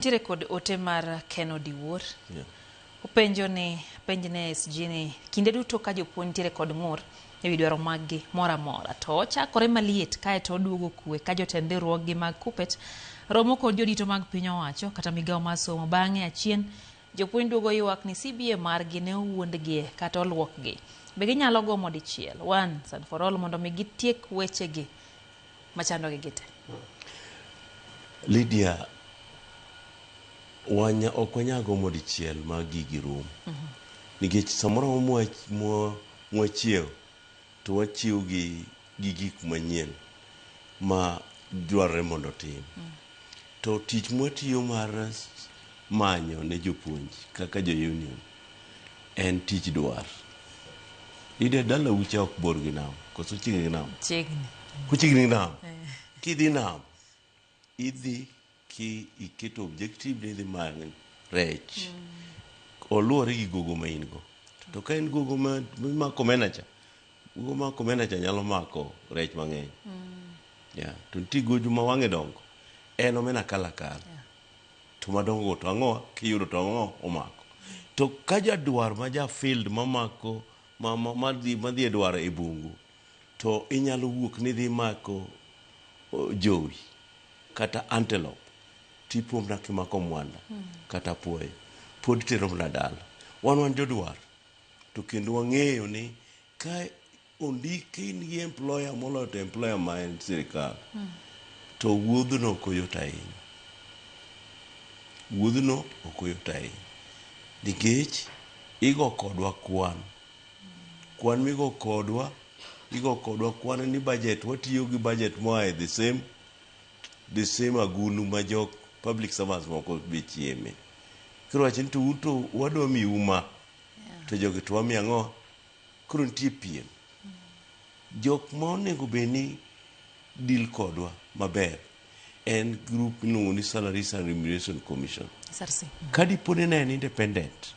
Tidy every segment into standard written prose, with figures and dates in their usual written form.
Nitiere kod ote mar Ken Odiwuor. Openjo ni penj ne SG ni kinde duto ka jopuonj nitiere kod ng'ur ewi dwaro maggi moro amora to ochakore maliet kaeto oduogo kwe ka jotend riwruoggi mag KUPPET romo kod jodito mag piny owacho kata migawo mar somo bang'e achien jopuonj duogo ywak ni CBA margi ne owuondgie kata oluokgi. Be ginyalo gomo dichiel once and for all mondo mi gitiek wechegi machandogi gite? Lydia, wanya, ok wanyal gomo dichiel ma gigi rum. Nikech samoro mwachiew to wachiew gi gik manyien ma dwarore mondo otim. To tich mwatiyo mar manyo ne jopuonj kaka jo union en tich dwar. Lydia, dalau cha ok bor gi nam, koso chiegni gi nam? Chiegni. Kochiegni gi nam. Kidhi nam, idhi ki iketo objective ni idhi manyo rech. Oluwore gi gogo ma in go. To ka en gogo ma mako omena cha, gogo mako omena cha nyalo mako rech mang'eny. Yeah. To nitie gojo ma wang'e dongo. En omena kala kala. To madongo go to ang'o kiyudo to ang'o omako. To ka jadwar ma ja field mamako madhi e dwar e bungu to inyalo wuok ni idhi mako jowi kata antelope tipo mana kimako mwanda kata apuoyo pod tero mana dala. Wan jodwar to kendo wang'eyo ni ka ondiki in gi employer moloyo to employer ma en sirikal to wuodhno ok oyot ahinya. Wuodhno ok oyot ahinya nikech igo kodwa kwan. Kwan migo kodwa, igo kodwa kwan ni budget, watiyo gi budget moa e the same agulu ma jok public servants moko be chieme. Koro wach ni to un to wadwa miu ma, to jogi to wamiyo ang'o? Koro nitie piem. Jok ma onego bed ni deal kodwa maber en group miluongo ni Salaries and Remuneration Commission. SRC. Ka dipo ni ne en independent,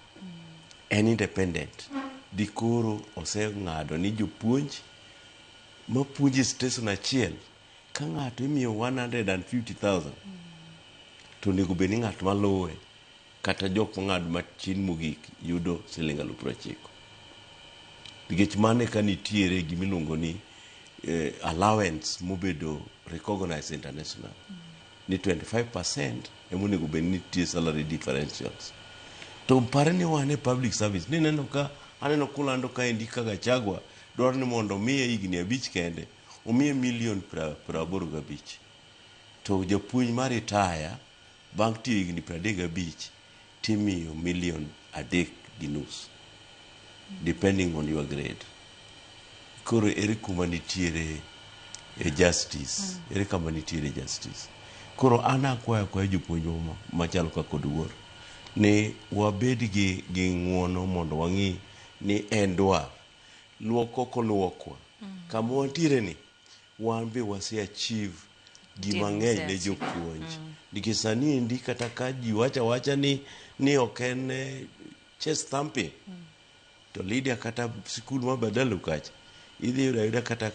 en independent, dikoro oseng'ado ni jopuonj mapuonjo e station achiel ka ng'ato imiyo 150,000 to onego bed ni ng'at maluwe kata jok mang'ad machin mogik yudo siling 90,000. Nikech mano eka nitiere gimiluongo ni allowance mobedo recognized international ni 25% ema onego bed ni nitie salary differentials. To pare ni wan e public service nineno ka aneno kulando kaendi ka Gachagua dwaro ni mondo omiye higni 5 kende omiye milion 85 to japuonj ma retire bang' tiyo higni 35 timiyo milion 3.5 depending on your grade. Koro ere kuma nitiere e justice? Ere kama nitiere justice? Koro an akwayo akwaya jopuonj machalo kaka Oduor ni wabed gi ng'uono mondo wang'i ni en dwar luok ok oluokwa kama wantiere ni wan be wase achieve gima ng'eny ne jopuonj nikech sani endi kata ka ji wacho awacha ni ok en chest thumping to Lydia kata sikul ma Badalu kacha idhi yudo ayuda kata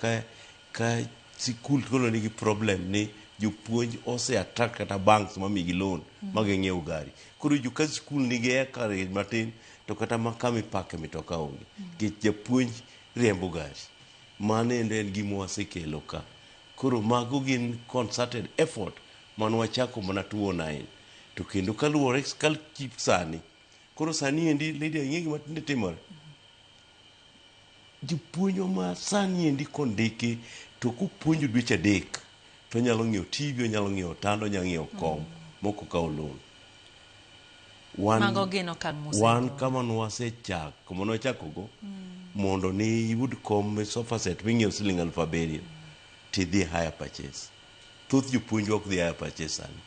ka sikul koro nigi problem ni jopuonj ose attract kata banks mamigi loan ma ging'iew gari koro jo ka sikul nigi acreage matin to kata ma kama ipake mitoka onge nikech japuonj riembo gari. Mano endo en gima wasekelo ka. Koro mago gin concerted effort mane wachako mana 2009 to kendo kaluwore kal sani koro sani endi Lydia ing'e gima tinde timore jopuonjwa ma sani endi kondiki to kopuonjo dweche 3 to onyalo ng'iewo TV, onyalo ng'iewo otanda, onyalo ng'iewo kom mok okawo loan. Wan, Mago gin okang' wan mosekaw. Kama nwasechako kama nwachakogo mondo ni iyud kom sofa set ming'iewo siling 7,000 tidhi e hire purchase. Thoth jopuonjwa ok dhi hire purchase sani.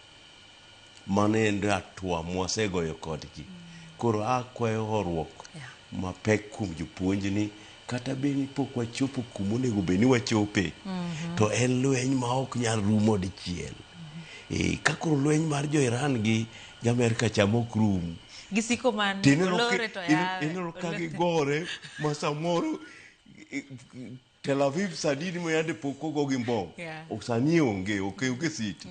Mano en hatua mwasegoyo kodgi. Koro akwayo horuok mapek kuom jopuonj ni kata bed ni pok wachopo kuma onego bed ni wachope to en lweny ma ok nyal rumo dichiel. Ka koro lweny mar jo Iran gi Amerka cha mok rum. Gisiko man Tineno olore to yawe. Ineno ka gigore ma samoro Tel Aviv sani ni mayande pok ogo gi mbom. Ok sani onge, ok onge city.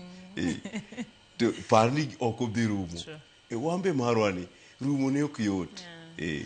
To par ni ok odhi rumo. True. E wambe marwa ni rumo ne ok yot. Eh.